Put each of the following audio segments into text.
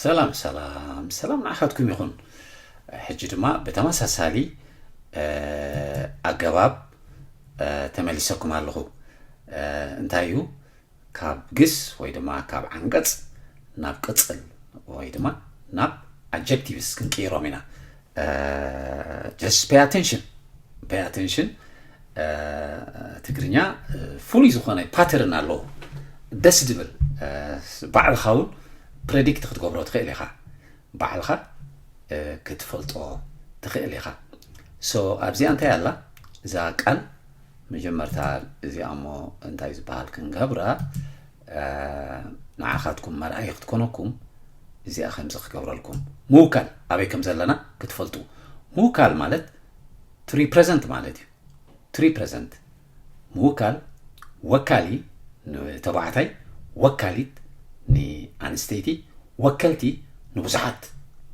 ሰላም ሰላም ሰላም ንዓኻትኩም ይኹን። ሕጂ ድማ ብተመሳሳሊ ኣገባብ ተመሊሰኩም ኣለኹ። እንታይ እዩ? ካብ ግስ ወይ ድማ ካብ ዓንቀፅ ናብ ቅፅል ወይ ድማ ናብ ኣጀክቲቭስ ክንቅይሮም ኢና። Just pay attention, pay attention። ትግርኛ ፍሉይ ዝኾነ ፓተርን ኣለዎ፣ ደስ ድብል። ባዕልኻ እውን ፕሬዲክት ክትገብሮ ትኽእል ኢኻ። ባዕልኻ ክትፈልጦ ትኽእል ኢኻ። So ኣብዚኣ እንታይ ኣላ? እዛ ቃል መጀመርታ እዚኣ እሞ እንታይ ዝበሃል ክንገብራ፣ ንዓኻትኩም መርኣይ ክትኮነኩም እዚኣ ከምዚ ክገብረልኩም። ምውካል ኣበይ ከም ዘለና ክትፈልጡ። ምውካል ማለት to represent ማለት እዩ። To represent ምውካል፣ ወካሊ ንተባዕታይ፣ ወካሊት ንኣንስተይቲ፣ ወከልቲ ንብዙሓት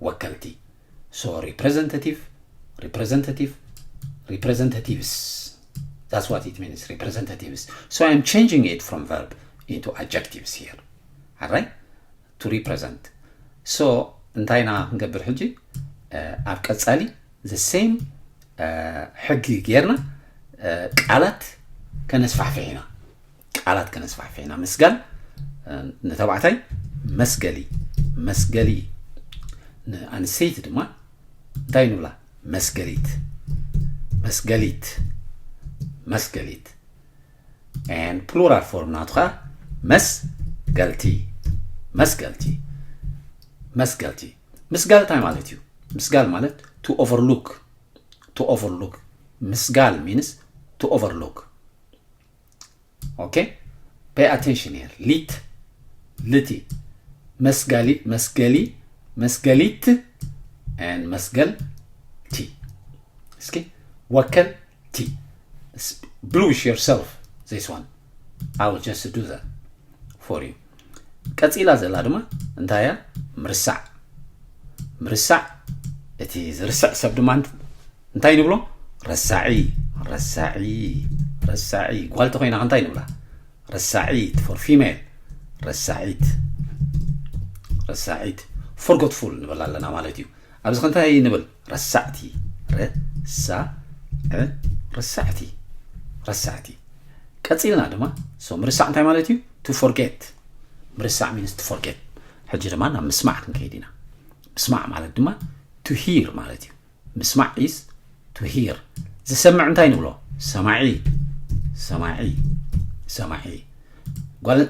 ወከልቲ። So representative, representative, representatives. That's what it means, representatives. So I'm changing it from verb into adjectives here. Alright? To represent. So እንታይ ኢና ክንገብር ሕጂ? ኣብ ቀፃሊ the same ሕጊ ጌርና ቃላት ከነስፋሕፍሕ ኢና። ቃላት ከነስፋሕፍሕ ኢና። ምስጋል ንተባዕታይ መስገሊ፣ መስገሊ። ንኣንስተይቲ ድማ እንታይ ንብላ? መስገሊት፣ መስገሊት፣ መስገሊት። And plural form ናቱ ከዓ መስገልቲ፣ መስገልቲ፣ መስገልቲ። ምስጋል እንታይ ማለት እዩ? ምስጋል ማለት to overlook፣ to overlook። ምስጋል means to overlook። Okay? Pay attention here. ሊት፣ ልቲ፣ መስጋሊ፣ መስገሊ፣ መስገሊት and መስገልቲ። እስኪ ወከልቲ። Bluish yourself this one. I will just do that for you. ቀፂላ ዘላ ድማ እንታይ እያ? ምርሳዕ፣ ምርሳዕ። እቲ ዝርስዕ ሰብ ድማ እንታይ ንብሎ? ረሳዒ፣ ረሳዒ፣ ረሳዒ። ጓል ተኾይና እንታይ ንብላ? ረሳዒት፣ for female። ረሳዒት፣ ረሳዒት፣ forgetful ንብል ኣለና ማለት እዩ። ኣብዚ ከ እንታይ ንብል? ረሳዕቲ፣ ረሳዕ፣ ረሳዕቲ፣ ረሳዕቲ። ቀፂልና ድማ so ምርሳዕ እንታይ ማለት እዩ? To forget። ምርሳዕ means to forget። ሕጂ ድማ ናብ ምስማዕ ክንከይድ ኢና። ምስማዕ ማለት ድማ to hear ማለት እዩ። ምስማዕ is to hear። ዝሰምዕ እንታይ ንብሎ? ሰማዒ፣ ሰማዒ፣ ሰማዒ። ጓል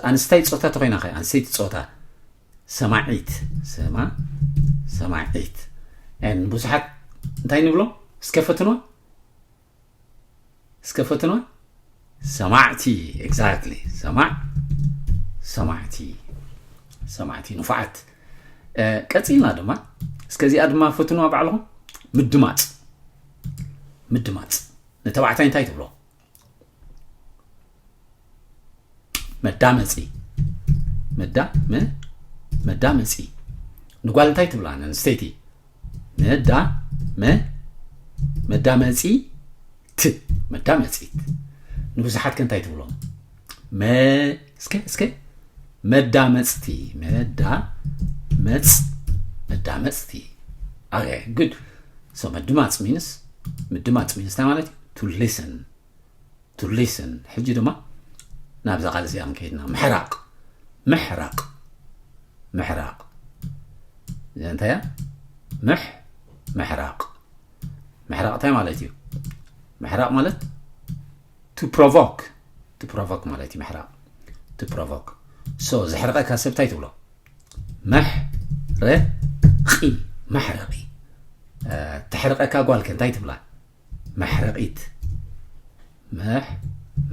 ኣንስተይቲ ፆታ ተኮይና ከ ኣንስተይቲ ፆታ ሰማዒት፣ ሰማ ሰማዒት። And ብዙሓት እንታይ ንብሎ? እስከ ፈትኖ፣ እስከ ፈትኖ። ሰማዕቲ። Exactly። ሰማዕ ሰማዕቲ፣ ሰማዕቲ ንፉዓት። ቀፂልና ድማ እስከዚኣ ድማ ፈትንዋ ባዕልኹም። ምድማፅ፣ ምድማፅ። ንተባዕታይ እንታይ ትብሎ? መዳመፂ፣ መዳ መ መዳመፂ። ንጓል እንታይ ትብላ? ንኣንስተይቲ መዳ መ መዳመፂ ት መዳመፂት። ንብዙሓት ከ እንታይ ትብሎም? መ እስከ እስከ መዳመፅቲ፣ መዳ መፅ መዳመፅቲ። Okay, good። So ምድማፅ means፣ ምድማፅ means እንታይ ማለት እዩ? To listen፣ to listen። ሕጂ ድማ ናብዛ ቃል እዚኣ ከይድና ምሕራቕ፣ ምሕራቕ፣ ምሕራቕ። እዚኣ እንታይ እያ? ምሕ ምሕራቕ፣ ምሕራቕ እንታይ ማለት እዩ? ምሕራቕ ማለት to provoke፣ to provoke ማለት እዩ ምሕራቕ። To provoke። So ዘሕርቐካ ሰብ እንታይ ትብሎ? መሕረቒ፣ መሕረቒ። ተሕርቐካ ጓል ከ እንታይ ትብላ? መሕረቒት። መሕ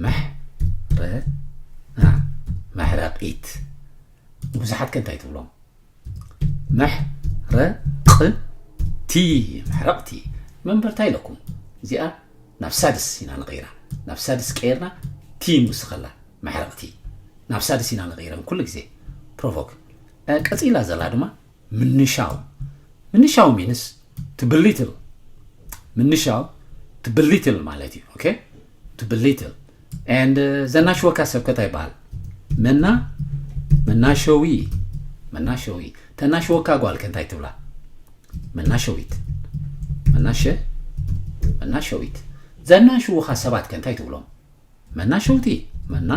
መሕረ መሕረቒት። ንብዙሓት ከ እንታይ ትብሎም? መሕረቕቲ፣ መሕረቕቲ። መምበርታ ኢለኩም እዚኣ ናብ ሳድስ ኢና ንቐይራ። ናብ ሳድስ ቀይርና ቲ ንውስኸላ። መሕረቕቲ ናብ ሳድስ ኢና ንቐይረን ኩሉ ግዜ። ፕሮቮክ። ቀፂላ ዘላ ድማ ምንሻው። ምንሻው means to belittle። ምንሻው to belittle ማለት እዩ። Okay? To belittle። And ዘናሽወካ ሰብ ከ እንታይ ይበሃል? መና መናሸዊ፣ መናሸዊ። ተናሽወካ ጓል ከ እንታይ ትብላ? መናሸዊት። መናሸ መናሸዊት። ዘናሽውኻ ሰባት ከ እንታይ ትብሎም? መናሸውቲ። መና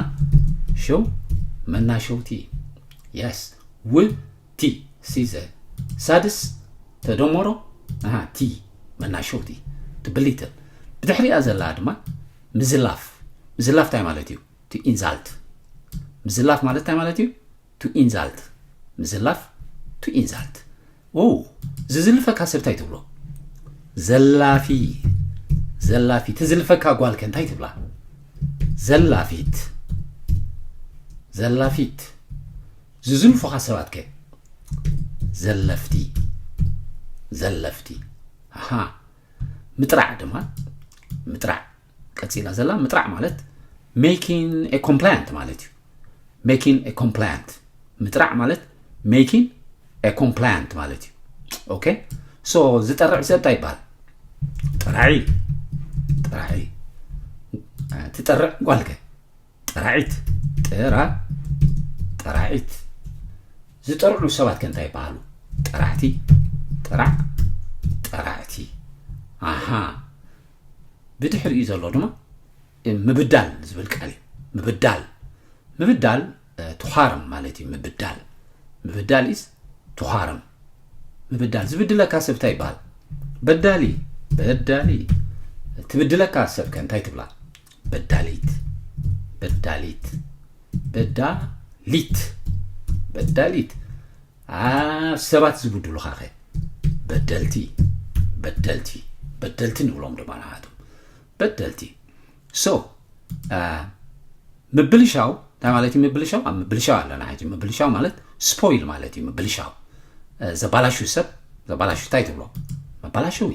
ሸው መናሸውቲ። የስ። ው ቲ ሲዘ ሳድስ ተደመሮ። ኣሃ፣ ቲ መናሸውቲ። ትብሊትን ብድሕሪኣ ዘለኣ ድማ ምዝላፍ። ምዝላፍ እንታይ ማለት እዩ? ቱ ኢንዛልት። ምዝላፍ ማለት እንታይ ማለት እዩ? ቱ ኢንዛልት። ምዝላፍ። ቱ ኢንዛልት። ኦ፣ ዝዝልፈካ ሰብ እንታይ ትብሎ? ዘላፊ። ዘላፊ። ትዝልፈካ ጓልከ እንታይ ትብላ? ዘላፊት። ዘላፊት። ዝዝልፉኻ ሰባትከ? ዘለፍቲ። ዘለፍቲ። ኣሃ። ምጥራዕ ድማ፣ ምጥራዕ ቀጺላ ዘላ፣ ምጥራዕ ማለት making a complaint ማለት እዩ። Making a complaint። ምጥራዕ ማለት making a complaint ማለት እዩ። ኦኬ። ሶ ዝጠርዕ ሰብ እንታይ ይበሃል? ጠራዒ። ጠራዒ። ትጠርዕ ጓልከ? ጠራዒት። ጠራ ጠራዒት። ዝጠርዑ ሰባት ከ እንታይ ይበሃሉ? ጠራዕቲ። ጠራዕ ጠራዕቲ። ኣሃ። ብድሕሪኡ ዘሎ ድማ ምብዳል ዝብል ቃል እዩ። ምብዳል። ምብዳል፣ እ፣ to harm ማለት እዩ። ምብዳል። ምብዳል is to harm። ምብዳል። ዝብድለካ ሰብ እንታይ ይበሃል? በዳሊ። በዳሊ። ትብድለካ ሰብ ከ እንታይ ትብላ? በዳሊት። በዳሊት። በዳሊት። በዳሊት። ኣ፣ ሰባት ዝብድሉኻ ከ? በደልቲ። በደልቲ። በደልቲ ንብሎም ድማ ንዓቶም። በደልቲ። ሶ፣ ኣ፣ ምብልሻው እንታይ ማለት እዩ? ምብልሻው፣ ኣብ ምብልሻው ኣለና ሕጂ። ምብልሻው ማለት ስፖይል ማለት እዩ። ምብልሻው፣ እ፣ ዘባላሹ ሰብ፣ ዘባላሹ እንታይ ትብሎ? መባላሸዊ።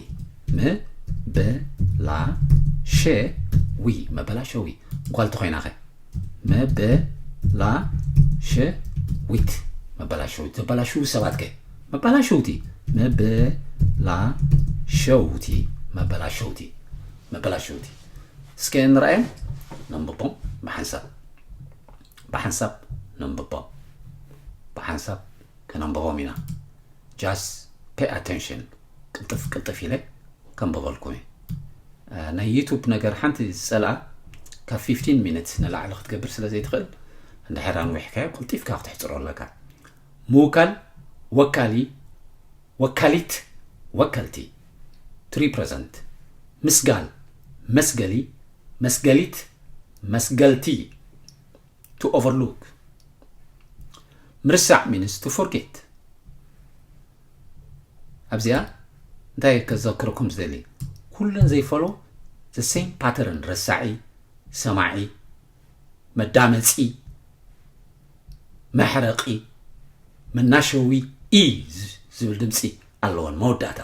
ምብላሸዊ። መበላሸዊ። ጓል ተኾይና ኸ? መበላሸዊት። መበላሸዊት። ዘበላሽዉ ሰባት ከ? መበላሸውቲ። መበላሸውቲ። መበላሸውቲ። መበላሸውቲ። እስከ ንርኣዮም፣ ነንብቦም ብሓንሳብ። ብሓንሳብ ነንብቦም። ብሓንሳብ ከነንብቦም ኢና። Just pay attention። ቅልጥፍ ቅልጥፍ ኢለ ከንብበልኩም እየ። እ፣ ናይ ዩቱብ ነገር ሓንቲ ዝጸልኣ፣ ካብ ፊፍቲን ሚኒትስ ንላዕሊ ክትገብር ስለ ዘይትኽእል፣ እንድሕር ኣንዊሕካዮ፣ ቀልጢፍካ ክትሕጽሮ ኣለካ። ምውካል፣ ወካሊ፣ ወካሊት፣ ወከልቲ፣ to represent። ምስጋል፣ መስገሊ፣ መስገሊት፣ መስገልቲ፣ to overlook። ምርሳዕ means to forget። ኣብዚኣ እንታይ ከዘክረኩም ዝደሊ፣ ኩለን ዘይፈሎ the same pattern፣ ረሳዒ፣ ሰማዒ፣ መዳመጺ፣ መሕረቒ፣ መናሸዊ፣ ኢ ዝ-፣ ዝብል ድምጺ ኣለወን። መወዳእታ፣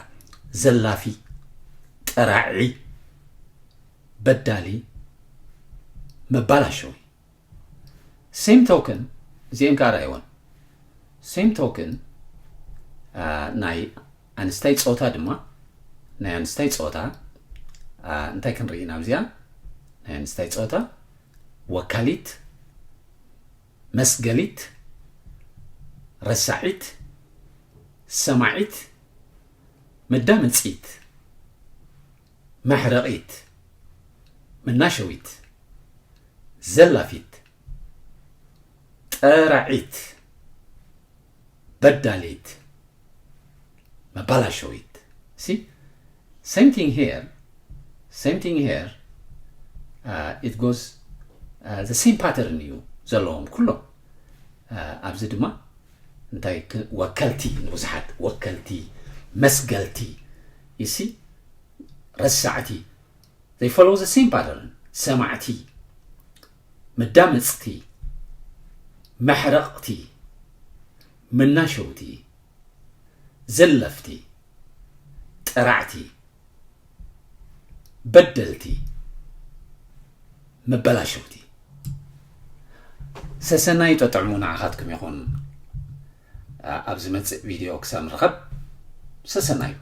ዘላፊ፣ ጠራዒ፣ በዳሊ፣ መባላሸዊ። ሴም ቶክን፣ እዚኤን ከኣ ረኣይወን። ሴም ቶክን፣ ኣ፣ ናይ ኣንስታይ ጾታ ድማ፣ ናይ ኣንስታይ ጾታ፣ ኣ፣ እንታይ ክንርኢ ኢና ኣብዚኣ? ናይ ኣንስታይ ጾታ፣ ወካሊት፣ መስገሊት፣ ረሳዒት፣ ሰማዒት፣ መዳመጺት፣ መሕረቒት፣ መናሸዊት፣ ዘላፊት፣ ጠራዒት፣ በዳሊት፣ መባላሸዊት። ሲ፣ same thing here፣ same thing here፣ አ፣ it goes፣ አ፣ the same pattern እዩ ዘለዎም ኩሎም። አ፣ ኣብዚ ድማ እንታይ ክ-፣ ወከልቲ፣ ንብዙሓት ወከልቲ፣ መስገልቲ፣ you see፣ ረሳዕቲ፣ they follow the same pattern። ሰማዕቲ፣ መዳመጽቲ፣ መሕረቕቲ፣ መናሸውቲ፣ ዘለፍቲ፣ ጠራዕቲ፣ በደልቲ፣ መበላሸውቲ። ሰሰናዩ ጠጥዕሙ ንዓኻትኩም ይኹን። ኣ-፣ ኣብ ዝመጽእ ቪድዮ ክሳብ ንረኸብ፣ ሰሰናዩ።